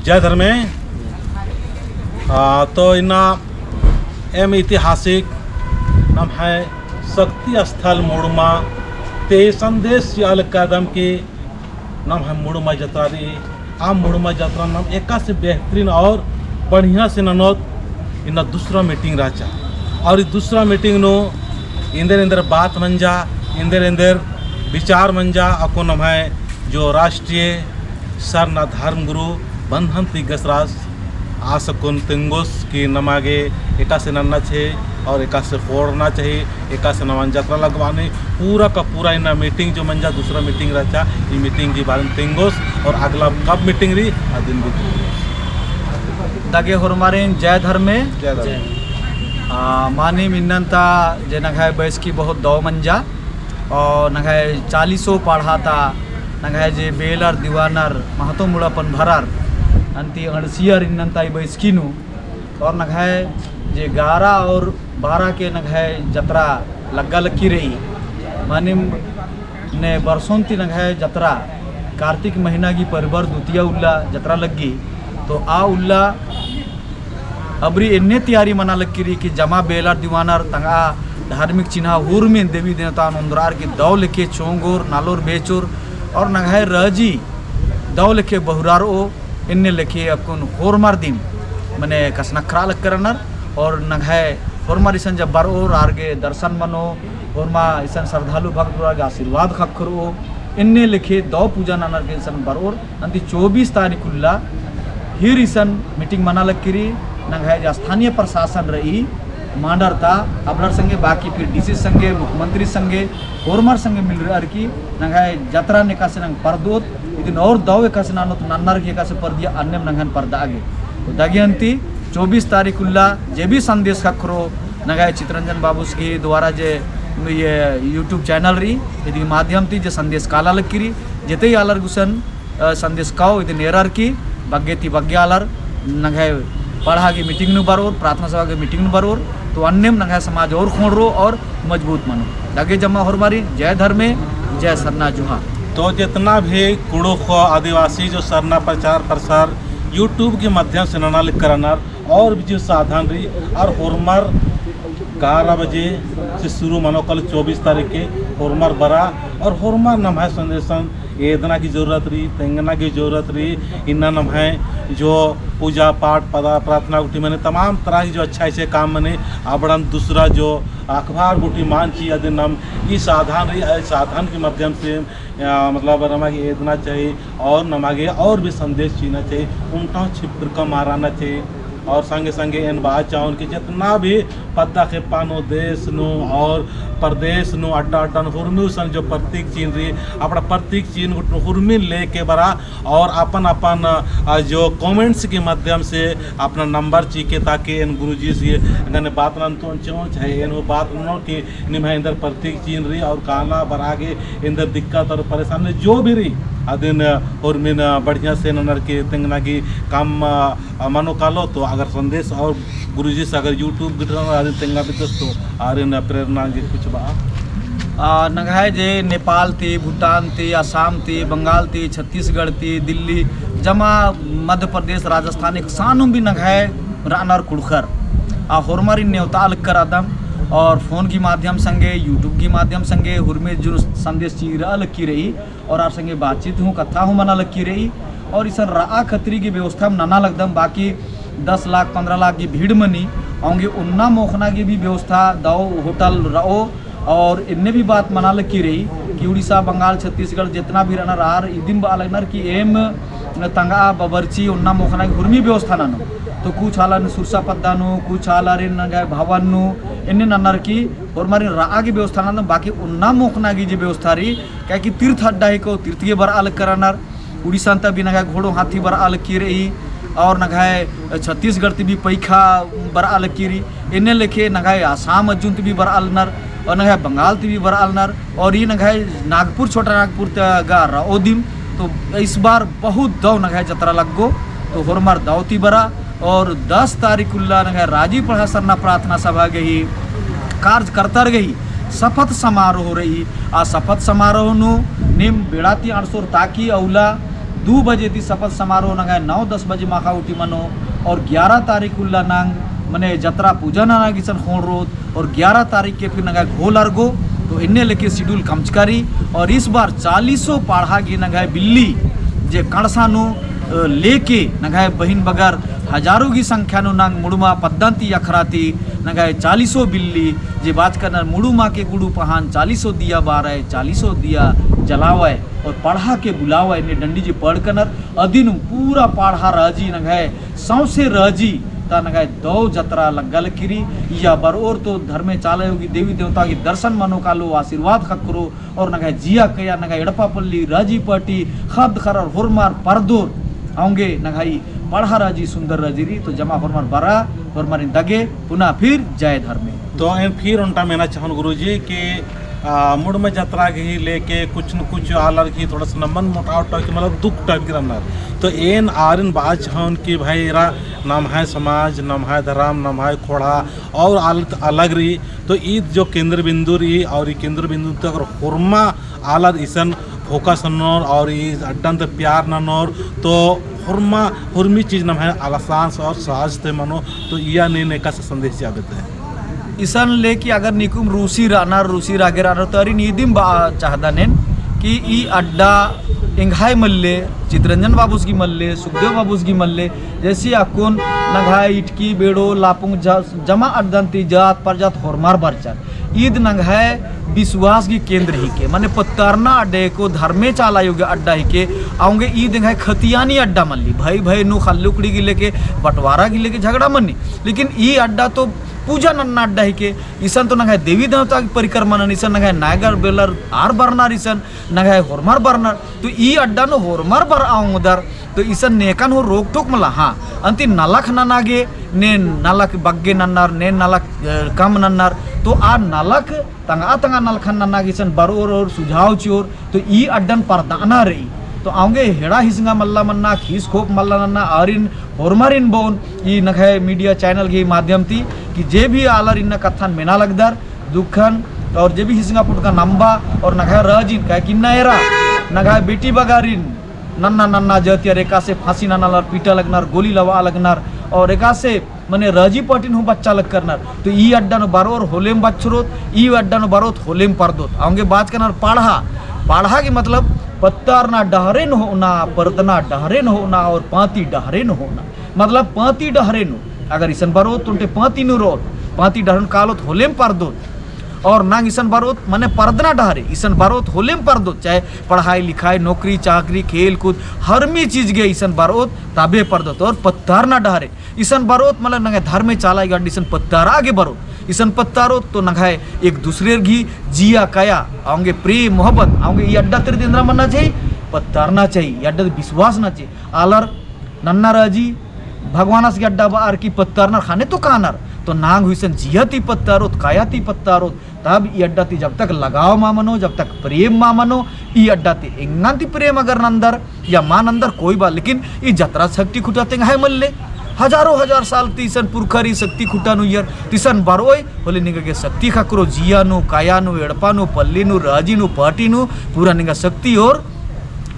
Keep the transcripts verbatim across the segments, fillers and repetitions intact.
जय धर्मे। आ, तो इन्ना एम ऐतिहासिक नम्है शक्ति स्थल मुड़मा ते संदेश चिआ लगदम कि नम्है मुड़मा जतरा रई, आ मुड़मा जतरा नम एकासे बेहतरीन और बढ़िया से ननोत इन्ना दूसरा meeting रहचा। और ई दूसरा meeting नू एन्देर एन्देर बात मंजा, एन्देर एन्देर विचार मंजा, अक्कुन नम्है जो राष्ट्रीय सरना धर्म गुरु बंधन तिग्गस रअस, आस अक्कुन तेंगोस कि नमा गे एकासे नन्ना चाही और एकासे ख़ोंड़ना चाही, एकासे नमन जतरा लगबानी। पूरा का पूरा इन्ना meeting जो मंजा दूसरा meeting रहचा, ई meeting की बारे में तेंगोस और अगला कब meeting रई अदिन भी तेंगोस। दगे होरमारिन जय धर्मे। जय धर्मे। आ, मानिम इन्नन्ता जे नंग्है बैसकी बहुत दौ मंजा। और नंग्है चालीसो पाड़हा ता नंग्है जे बेलर दीवानर महतो मुड़ापन भरर अन्ती अंड़सियर इन्नन्ता ई बैसकी नू। और नंग्है जे ग्यारह और बारह के नंग्है जतरा लग्गा लग्गी रई। मानिम ने बरसोन ती नंग्है जतरा कार्तिक महीना की परिबर दुतिया उल्ला जतरा लग्गी। तो आ उल्ला अबरी एन्ने तैयारी मना लग्गी रई कि जमा बेलर दीवानर तंगआ धार्मिक चिन्हा हुरमिन देवी देवता नोन्दरार की दौ लेखे चोंगोर, नालोर बेचोर और नंग्है राजी दौ लेखे बहुरारओ, एन्ने लेखे अक्कुन होरमर दिम मने कसनखरा लक्कर रअनर और नंग्है होरमर इसन जब बरओर आर गे दर्शन मनो, होरमा इसन श्रद्धालु भक्त बरआ गे आशीर्वाद ख़क्खरओ, एन्ने लेखे दौ पूजा ननर गे इसन बरओर। अन्ती चौबीस तारीख उल्ला फिर इसन meeting मना लग्गी रई, नंग्है जे स्थानीय प्रशासन रई, मांडर ता, अबड़र संगे बाकी फिर D C संगे, मुख्यमंत्री संगे, होरमर संगे मिलरअर की नंग्है जतरा ने एकासे नंग परदोत, इदिन और दौ एकासे ननोत नन्नर की एकासे परदिया अन्नेम नंग्हैन परदआ गे। तो दगे अन्ती चौबीस तारीख उल्ला जे भी संदेश ख़क्खरओ, नंग्है चितरंजन बाबूस की द्वारा जे ये YouTube channel रई, इदी माध्यम ती जे संदेश काला लग्गी रई, जेते आलर गुसन अ, संदेश काओ इदिन एरर की बग्गे ती बग्गे आलर नंग्है पड़हा गे meeting नू बरओर, प्रार्थना सभा गे meeting नू बरओर, तो अन्नेम नंग्है समाज और ख़ोंड़रओ और मजबूत मनो। दगे जम्मा होरमारिन जय धर्मे, जय सरना, जोहार। तो जितना भी कुँड़ुख़ आदिवासी जो सरना प्रचार प्रसार YouTube के माध्यम से नना लक्कर रअनर, और भी जो साधन रई, और होरमर ग्यारह बजे से शुरू मनो कालो चौबीस तारीख के होरमर बरआ, और होरमर नम्है संदेशन एदना की जरूरत रई, तेंगना की जरूरत रई। इन्ना नम्है जो पूजा पाठ, पदा, प्रार्थना गुट्ठी मने तमाम तरह की जो अच्छा अच्छा काम मने अबड़न दूसरा जो अखबार गुट्ठी मल चिई, अदिन नम ई साधन रई, ई साधन के माध्यम से, अ, मतलब नमा गे एदना चाही। और नमा गे और भी संदेश चिअना चाही, ओन्टा छिपरका मल रअना चाही। और संगे संगे एन बआ चाहोन कि जितना भी पद्दा खेप्पा नू, देश नू और प्रदेश नू अड्डा अड्डा नू हुरमी गुसन जो प्रतीक चिन्ह रई, अपना प्रतीक चिन्ह गुट्ठी नू हुरमी लेके बरआ और अपन अपन, अ, जो comments के माध्यम से अपना number चिके, ताकि एन गुरुजी से गने बात नन्तोन चिओन, चाहे एन हूँ बात ननोन कि निम्है एन्देर प्रतीक चिन्ह रई और काला बरआ गे एन्देर दिक्कत और परेशानी जो भी रई, अदिन होरमिन बढ़िया से ननर की तेंगना की काम, अ, मनो कालो। तो अगर संदेश और गुरुजी से अगर YouTube गिटरन अदिन तेंगा बितस तो आरिन प्रेरणा गे कुछ बआ। अ, नंग्है जे नेपाल ती, भूटान ती, आसाम ती, बंगाल ती, छत्तीसगढ़ ती, दिल्ली, जमा मध्य प्रदेश, राजस्थान, एकसानुम भी नंग्है रअनर कुँड़ुख़र। आ होरमारिन नेवता लक्कर रअदम और phone की माध्यम संगे, YouTube की माध्यम संगे हुरमी जो संदेश चिरआ लक्की रई और आर संगे बातचीत हूँ, कत्था हूँ मना लक्की रई और इसन रआ खतरी की व्यवस्था नना लगदम। बाकी दस लाख, पन्द्रह लाख की भीड़ मनी, औंगे ओन्ना मोख़ना की भी व्यवस्था दौ hotel रओ। और एन्ने भी बात मना लक्की रई कि उड़ीसा, बंगाल, छत्तीसगढ़ जितना भी रअनर आर इदिम बआ लगनर कि एम तंगआ बबरची ओन्ना मोख़ना की हुरमी व्यवस्था ननो। तो कुछ आलारिन सुरसा पद्दा नू, कुछ आलारिन नंग्है भवन नू, एन्ने ननर की होरमारिन रआ की व्यवस्था ननो, बाकी ओन्ना मोख़ना की जे व्यवस्था रई, काहे कि तीर्थ अड्डा हिके, तीर्थ गे बरआ लक्कर रअनर। उड़ीसा ता भी नंग्है घोड़ो हाथी बरआ लक्की रई और नंग्है छत्तीसगढ़ ती भी पैखा बरआ लक्की रई। एन्ने लेखे नंग्है आसाम अज्जुन ती भी बरआ लगनर और नंग्है बंगाल ती भी बरआ लगनर और ई नंग्है नागपुर, छोटा नागपुर ता गा रओ दिम। तो इस बार बहुत दौ नंग्है जतरा लग्गो, तो होरमर दौ ती बरआ। और दस तारीख उल्ला नंग्है राजी पड़हा सरना प्रार्थना सभा गही कार्यकर्तार गही शपथ समारोह रई। आ शपथ समारोह नू नीम बेड़ा ती अंड़सोर ताकि अउला दू बजे ती शपथ समारोह नंग्है नौ दस बजे माख़ा उठी मनो और ग्यारह तारीख उल्ला नांग मने जतरा पूजा नना गे इसन ख़ोंड़रोत और ग्यारह तारीख के फिर नंग्है घोल अर्गो। तो एन्ने लेके schedule कमचका रई और इस बार चालीसो पाड़हा गही नंग्है बिल्ली जे कड़सा नू, अ, लेके नंग्है बहिन बगर हजारों गही संख्या नू नांग मुड़मा पद्दा ती अखड़ा ती नंग्है चालीसो बिल्ली जे बाचकनर मुड़मा के गुड़ू पहान चालीसो दिया बारय, चालीसो दिया जलावय। और पाड़हा के बुलावय, एन्ने डंडी जे पड़कनर, अदिन पूरा पाड़हा राजी नंग्है, सौंसे राजी ता नंग्है दौ जतरा लग्गा लगी रई। इया बरओर तो धर्मे चाला आयो गही देवी देवता गही दर्शन मनो कालो, आशीर्वाद ख़क्खरो, और नंग्है जिया कया, नंग्है एड़पा पल्ली, राजी पाटी, ख़द्द ख़र्रर होरमर परदोर, औंगे नंग्है पाड़हा राजी सुंदर राजी रई। तो जमा होरमर बरआ, होरमरिन दगे, पुना फिर जय धर्मे। तो एन फिर ओन्टा मेना चाहोन गुरुजी कि, आ, मुड़मा जतरा गही लेके कुछ न कुछ आलर गही थोड़ा सा मन मुटाव type की, मतलब दुख type की रअनर। तो एन आरिन बआ चाहोन कि भाई एरा नम्है समाज, नम्है धरम, नम्है ख़ोंड़हा और आलर ती अलग रई। तो ईद जो केंद्र बिंदु रई और ई केंद्र बिंदु ती अगर होरमा आलर इसन focus ननोर और ई अड्डन ती प्यार ननोर तो होरमा, होरमी चीज नम्है आलस और सहज ती मनो। तो इया नीन एकासे संदेश चिआ बेद्दय। इसन लेके अगर नीकुम रूसी रअनर, रूसी रागे रअनर, तो आरिन इदिम बआ चाहदन एन कि ई अड्डा एंग्है मल्ले, चितरंजन बाबूस गही मल्ले, सुखदेव बाबूस गही मल्ले, जैसे अक्कुन नंग्है इटकी, बेड़ो, लापुंग, ज-, जमा अड्डन ती जात परजात होरमर बरचर। ईद नंग्है विश्वास गही केंद्र हिके, मने पत्तारना अड्डा हिके, धर्मे चाला आयो गही अड्डा हिके, औंगे ईद एंग्है खतियानी अड्डा मल्ली, भई भई नू ख़ल्ल उखड़ी गही लेके, बंटवारा गही लेके झगड़ा मन्नी, लेकिन ई अड्डा तो पूजा नन्ना अड्डा हिके। इसन तो नंग्है देवी देवता गही परिक्रमा ननर, इसन नंग्है नायगर बेलर आर बरनर, इसन नंग्है होरमर बरनर। तो ई अड्डा नू होरमर बरआ ओंगदर, तो इसन नेकन हूँ रोक टोक मला, हाँ। अन्ती नलख नना गे, ने नलख बग्गे नन्नर, ने नलख, अ, कम नन्नर, तो आ नलख तंगआ तंगआ नलखन नना गे इसन बरओर और सुझाव चिओर, तो ई अड्डन परदअना रई। तो औंगे हेड़ा हिसंगा मल्ला मन्ना, खीस खोप मल्ला नन्ना, आरिन होरमारिन बओन, ई नंग्है media channel गही माध्यम ती, कि जे भी आलर इन्ना कत्थन मेना लगदर, दुखन, और जे भी हिसंगा पुटकन अम्बा, और नंग्है राजिन, काहे कि इन्ना एरा, नंग्है बेटी बगारिन, नन्ना नन्ना जातियर एकासे फांसी नना लगनर, पीटा लगनर, गोली लगा लगनर, और एकासे मने राजी पार्टी नू हूँ बच्चा लग करनर। तो ई अड्डा नू बरओर होलेम बछरोत, ई अड्डा नू बरओत होलेम परदोत। औंगे बाचकनर पाड़हा, पाड़हा के मतलब पत्तारना डहरे नू होना, परदना डहरे नू होना और पांती डहरे नू होना। मतलब पांती डहरे नू, अगर इसन बरओत तो ओन्टे पांती नू रओत, पांती डहरे नू कालोत होलेम परदोत। और नांग इसन बरओत मने परदना डहरे, इसन बरओत होलेम परदोत, चाहे पढ़ाई लिखाई, नौकरी चाकरी, खेल कूद, हर मी चीज गे इसन बरओत तबे परदोत। और पत्तारना डहरे इसन बरओत, मतलब नंग्है धर्मे चाला आयो गही अड्डा इसन पत्तारआ गे बरओत। इसन पत्तारओत तो नंग्है एक दूसरेर गही जिया काया, औंगे प्रेम मोहब्बत, औंगे ई अड्डा तरा एन्दरा मन्ना चाही, पत्तारना चाही, ई अड्डा ती विश्वास नना चाही। आलर नन्ना राजी, भगवानस गही अड्डा बअर की पत्तारनर, ख़ने तो कानर, तो नांग हूँ इसन जिया ती पत्तारओत, काया ती पत्तारओत, तब ई अड्डा ती जब तक लगाव मा मनो, जब तक प्रेम मा मनो, ई अड्डा ती एंगन ती प्रेम अगर नन्दर या मा नन्दर कोई बात, लेकिन ई जतरा शक्ति खुटा ती एंग्है मल्ले। हजारों हजार साल ती इसन पुरखर ई शक्ति खुटा नू उइयर, तो इसन बरओय, होले निंगा गे शक्ति ख़क्खरो, जिया नू, काया नू, एड़पा नू, पल्ली नू, राजी नू, पार्टी नू, पूरा निंगा शक्ति और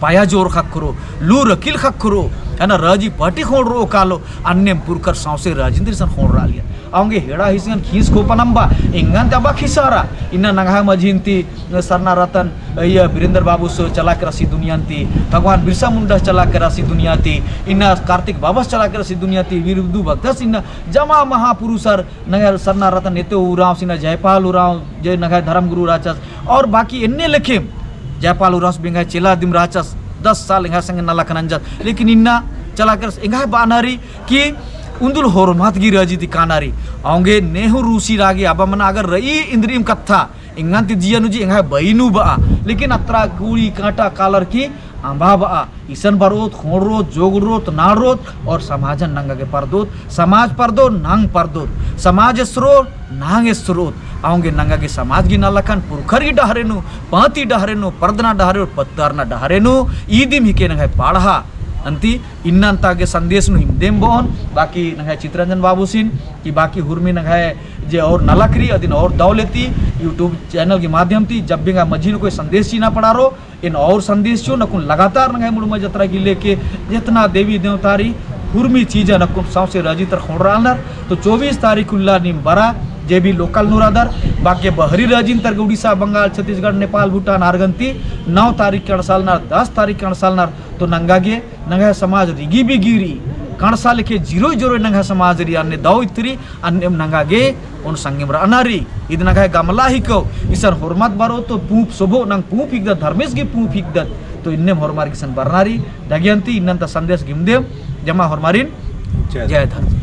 पाया जोर ख़क्खरो, लूर अकिल ख़क्खरो, है ना, राजी पार्टी ख़ोंड़रओ कालो, अन्नेम पुरखर सौंसे राजिन ती इसन ख़ोंड़रआलियर। औंगे हेड़ा हिसंगन खीस खोपन अम्बा, एंगन ती अबा खिसारा, इन्ना नंग्है मझिन ती सरना रतन, इया बीरेंद्र बाबूस चला केरस ई दुनियन ती, भगवान बिरसा मुंडास चला केरस ई दुनिया ती, इन्ना कार्तिक बाबस चला केरस ई दुनिया ती, वीर बुधु भगतस इन्ना जमा महापुरुषर नंग्है सरना रतन एते उराँवस इन्ना जयपाल उराँव जे नंग्है धर्म गुरु रहचस, और बाकी एन्ने लेखेम जयपाल उराँवस भी एंग्है चेला दिम रहचस, दस साल एंग्है संगे नलख नंजस, लेकिन इन्ना चला केरस एंग्है बअना रई कि उन्दुल होरमत गही राजी ती काना रई। औंगे ने हूँ रूसी रआ गे अबा मना, अगर रई इन्द्रिइम कत्था, एंगन ती जिया नू जी एंग्है बई नू बआ, लेकिन अत्रा कुड़ी कांटा कालर की अम्बा बआ। इसन बरओत, ख़ोंड़रओत, जोगड़रओत, नाड़रओत और समाजन नंगा गे परदोत, समाज परदो, नांग परदोत, समाज एसरो, नांग एसरोत। औंगे नंगा गे समाज गही नलखन, पुरखर गही डहरे नू, पांती डहरे नू, परदना डहरे नू, पत्तारना डहरे नू, ईदिम हिके नंग्है पाड़हा। अन्ती इन्ना अन्ता गे संदेश नू इमदेम बओन, बाकी नंग्है चितरंजन बाबूसिन, कि बाकी हुरमी नंग्है जे और नलख रई, अदिन और दव लेती, YouTube channel के माध्यम ती, जब भी एंगा मझी नू कोई संदेश चिअना पड़ारो, एन और संदेश चिओन, अक्कुन लगातार नंग्है मुड़मा जतरा गे लेके, जेतना देवी देवता रई, हुरमी चीजन अक्कुन सौंसे राजी तर खोंड़रालनर, तो चौबीस तारीख उल्ला नीम बरा, जे भी local नू रअदर, बाकी बहरी राजिन तर गे उड़ीसा, बंगाल, छत्तीसगढ़, नेपाल, भूटान, आर गन्ती, नौ तारीख के अंड़सालनर, दस तारीख के अंड़सालनर, तो नंगा गे नंग्है समाज रिगी बिगी रई, कणसा लेखे जिरो जिरो नंग्है समाज रई, अन्ने दव इतरी, अन्नेम नंगा गे ओन संगेम रअना रई। इद नंग्है गमला हिको, इसन होरमत बरो तो पूंप सोभो, नंग पूंप हिकदत, धर्मेस गे पूंप हिकदत, तो इन्नेम होरमार गे इसन बरना रई। दगे अन्ती इन्ना अन्ता संदेश गे इमदेम, जमा होरमारिन जय धर्म।